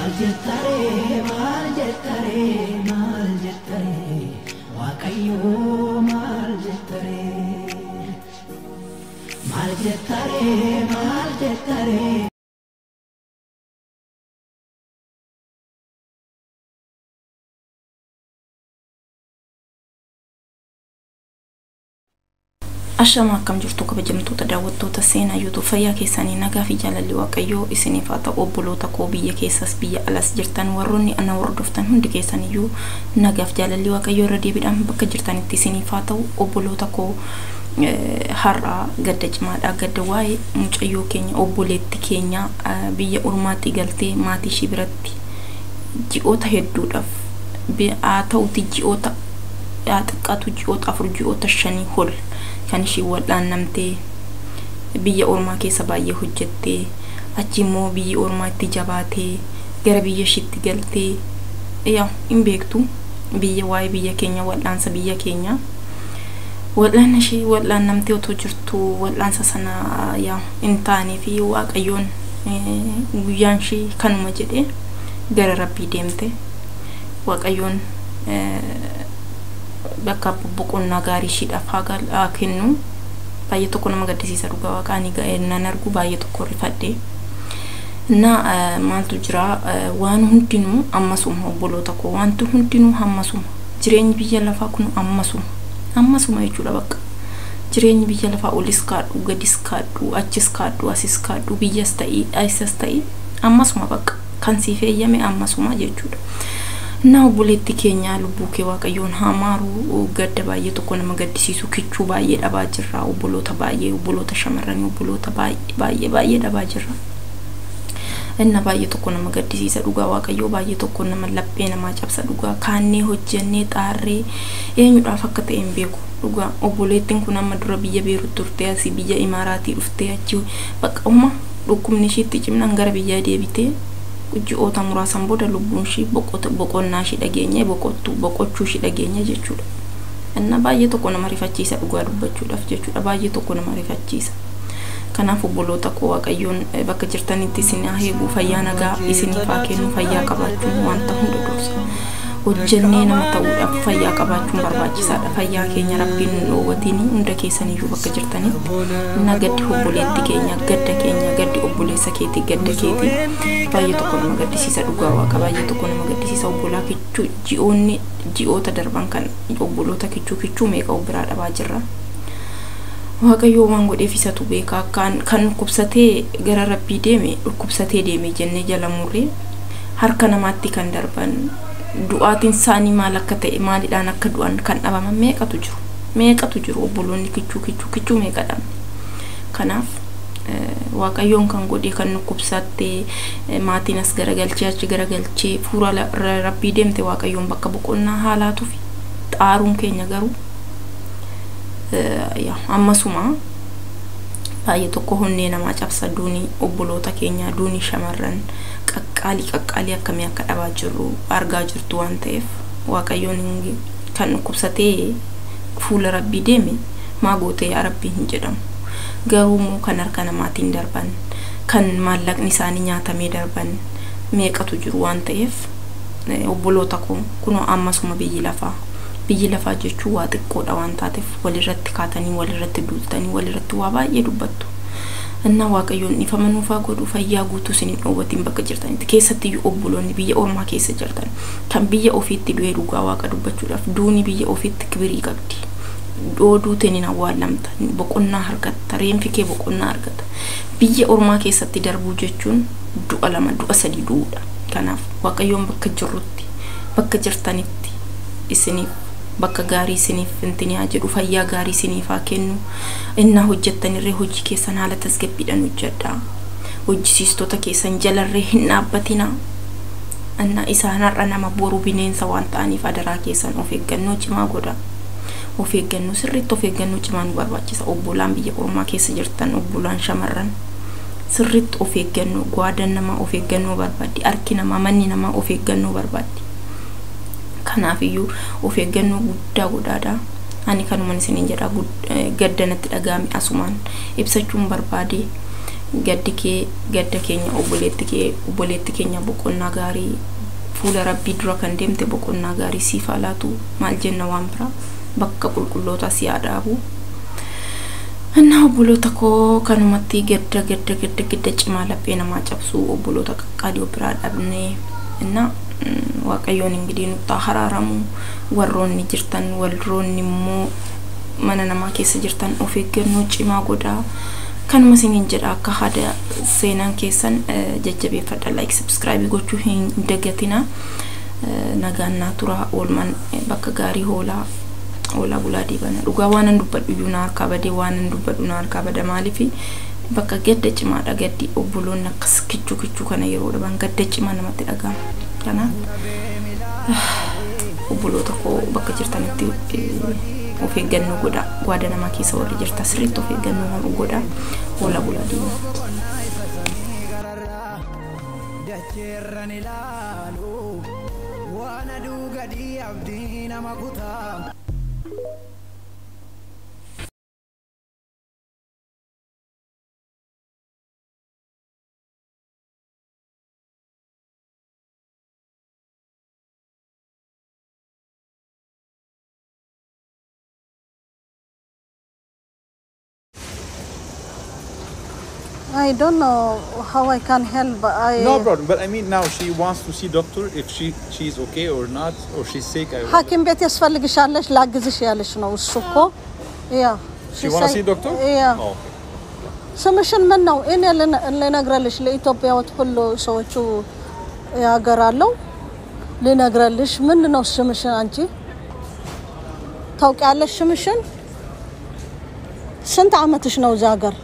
Maal jettaree, maal jettaree, maal jettaree, Waaqayyoo maal jettaree? Maal jettaree, maal jettaree? Ashama, akkam jirtu kabajamtoota daawwattoota Seenaa YouTube? Fayyaa keessanii? Nagaa fi jaalalli Waaqayyoo isiniif haa ta'u. Obboloota koo biyya keessas biyya alas jirtan, warroonni ana hordoftan hundi keessaniyyuu, nagaaf jaalalli Waaqayyoo irra deebiidhaan bakka jirtanitti isiniif haa ta'u. Obboloota koo, har'a gadda cimaadha, gadda waa'ee mucayyoo keenya, obboleetti keenya biyya ormaatti galtee maatii ishii biratti ji'oota hedduudhaaf, haa ta'uti ji'oota haa xiqqaatu ji'oota 4, ji'oota 5 ol kan ishii wal'aannamtee, biyya ormaa keessa baay'ee hojjettee, achi immoo biyyi ormaa itti jabaatee gara biyya ishiitti galtee, yaa hin beektu biyya waa'ee biyya keenya, wal'aansa biyya keenya, wal'aana ishii wal'aannamtee otoo jirtu wal'aansa sana yaa hin taanee fi Waaqayyoon guyyaan ishii kanuma jedhee gara Rabbii deemte. Waaqayyoon bakka boqonnaa gaarii ishiidhaaf haa kennu. Baay'ee tokko nama gaddisiisa, dhugaa Waaqaa. Ani nan argu baay'ee tokko rifadhe. Na maaltu jira? Waan hundinuu ammasuma, obboloota koo, wanti hundinuu ammasuma. Jireenyi biyya lafaa kun ammasuma, ammasuma jechuudha. Bakka jireenyi biyya lafaa olis kaadhu, gadis kaadhu, achis kaadhu, asis kaadhu, biyyas ta'ii eessas ta'ii, ammasuma. Bakka kan siif eeyyame ammasuma jechuudha. Na obboleetti keenya, lubbuu kee Waaqayyoon haa maaru. Gadda baay'ee tokko nama gaddisiisu, kichuu baay'ee dhabaa jirra. Obboloota baay'ee, obboloota shamarranii, obboloota baay'ee baay'ee baay'ee dhabaa jirra. Inna baay'ee tokko nama gaddisiisa, dhugaa Waaqayyoo. Baay'ee tokko nama laphee namaa cabsa, dhugaa. Kaannee hojjennee xaarree eenyudhaaf akka ta'e hin beeku, dhugaa. Obboleettiin kun amma dura biyya Beerut turtee, asii biyya Imaaraatii dhuftee, achi bakka uma dhukkubni ishiitti cimnaan gara biyyaa deebitee, ji'oota muraasan booda lubbuun ishii boqonnaa ishii dhageenye, boqottuu boqochuu ishii dhageenye jechuudha. Inna baay'ee tokko nama rifachiisa, dhugaa dubbachuudhaaf jechuudha, baay'ee tokko nama rifachiisa. Kanaaf obboloota koo, Waaqayyoon bakka jirtanitti isin haa eegu, fayyaa nagaa isiniif haa kennu. Fayyaa qabaachuun wanta hunda dursa. Hojjennee nama ta'uudhaaf fayyaa qabaachuun barbaachisaadha. Fayyaa keenya Rabbiin nu dhoowwatiin. Hunda keessaniyyuu bakka jirtanitti na gaddi obboleetti keenya gadda keenya, gaddi obboleessa keetii gadda keetii. Baay'ee tokko nama gaddisiisa, dhugaa Waaqa, baay'ee tokko nama gaddisiisa. Obbolaa kichuu ji'oonni ji'oota darban kan obboloota kichuu kichuu meeqa of biraa dhabaa jirra. Waaqayyoo waan godheef isatu beeka. Kan dhukkubsatee gara Rabbii deeme dhukkubsatee deeme jennee jala murree, harka namaatti kan darban, du'aatiin isaanii maal akka ta'e, maalidhaan akka du'an kan dhabaman meeqatu jiru, meeqatu jiru? Obboloonni kichuu kichuu kichuu meeqa dhabne? Kanaaf Waaqayyoon kan godhe, kan dhukkubsattee maatiin as garagalchee achi garagalchee fuula Rabbii deemte, Waaqayyoon bakka boqonnaa haalaatuuf xaaruun keenya garuu ammasuma. Baay'ee tokko honnee namaa cabsa duuni obboloota keenyaa, duuni shamarran qaqqaalii qaqqaalii akkamii akka dhabaa jirru argaa jirtu waan ta'eef, Waaqayyoon kan dhukkubsatee fuula Rabbii deeme maa gootee yaa Rabbii hin jedhamu. Garuu immoo kan harka namaatiin darban, kan maallaqni isaanii nyaatamee darban meeqatu jiru waan ta'eef, obboloota koo, kunoo ammasuma biyyi lafaa. Biyyi lafaa jechuun waa xiqqoodha waan taateef, walirratti kaatanii, walirratti duultanii, walirratti waa baay'ee dubbattu. Innaa Waaqayyoon dhiifama nuufaa godhu, fayyaa guutuu isin hin dhoowwatiin bakka jirtanitti. Keessattiyyuu obboloonni biyya ormaa keessa jirtan, kan biyya ofiitti du'ee, dhugaa Waaqa dubbachuudhaaf, duuni biyya ofiitti kibirii qabdi. Dooduuteen hin awwaalamta, boqonnaa argatta, reenfi kee boqonnaa argata. Biyya ormaa keessatti darbuu jechuun du'a lama, du'a sadi du'uudha. Kanaaf Waaqayyoon bakka jirrutti, bakka jirtanitti isiniif bakka gaarii isiniif intini haa jedhu, fayyaa gaarii isiniif haa kennu. Innaa hojjettanirree hojii keessan haala tasgabbiidhaan hojjedhaa. Hojjisiistota keessan jalarree hin dhaabbatinaa. Innaa isaan har'a nama boru bineensa waan ta'aniif, adaraa keessan of eeggannoo cimaa godhaa. Of eeggannoo sirriitti, of eeggannoo cimaa nu barbaachisa. Obbolaan biyya ormaa keessa jirtan, obbolaan shamarran, sirriitti of eeggannoo. Gwaadan namaa of eeggannoo barbaaddi, harki namaa, manni namaa of eeggannoo barbaaddi. Kanaafiyyuu of eeggannoo guddaa godhaadha. Ani kanuman isiniin jedha, gadda natti dhaga'ame asumaan ibsachuun barbaade. Gaddi kee gadda keenya, obboleetti kee obboleetti keenya, boqonnaa gaarii fuula rabbii dura kan deemte boqonnaa gaarii siif haa laatu. Maal jenna waan biraa? Bakka qulqullootaa si haa dhaabu. Innaa obboloota koo, kanumatti gadda gadda gadda gadda cimaa laphee namaa cabsu obboloota qaqqaalii biraa dhabnee. Innaa Waaqayyoon ingidiin nutti haa haraaramu. Warroonni jirtan, warroonni immoo mana namaa keessa jirtan, of eeggannoo cimaa godhaa. Kanuma isiniin jedha. Akka haada seenaan keessan jajjabeeffadha. Like, subscribe gochuu hin dagatina. Nagaan naa tura. Oolmaan bakka gaarii hoolaa, oolaa bulaa deebana. Dhugaa waan dubbadhu iyyuu na harkaa badee, waan dubbadhu na harkaa bada. Maaliifi bakka gadda cimaadha. Gaddi obboloonni akkas kichuu kichuu kana yeroo dhaban gadda cimaa namatti dhaga'ama. Kanaaf obboloota koo, bakka jirtanitti of eeggannoo godha. Gwaada namaa keessa warri jirta sirriitti of eeggannoo godha. Oola bulaa deema. Dacheerran ilaalu waan aduu gadii abdii nama kutaa. I don't know how I can help. I No problem. But I mean, now she wants to see doctor if she's okay or not, or she's sick. I ሐኪም ቤት ያስፈልግሻለሽ ላግዝሽ ያለሽ ነው እሱ እኮ። ያ። She wanna see doctor? Yeah. Oh, okay. ስምሽን ምን ነው? እኔ ልነግረልሽ ለኢትዮጵያዎት ሁሉ ሰዎቹ ያገር አለው ልነግረልሽ። ምን ነው ስምሽን? አንቺ ታውቂያለሽ ስምሽን? ስንት አመትሽ ነው እዚህ ሀገር?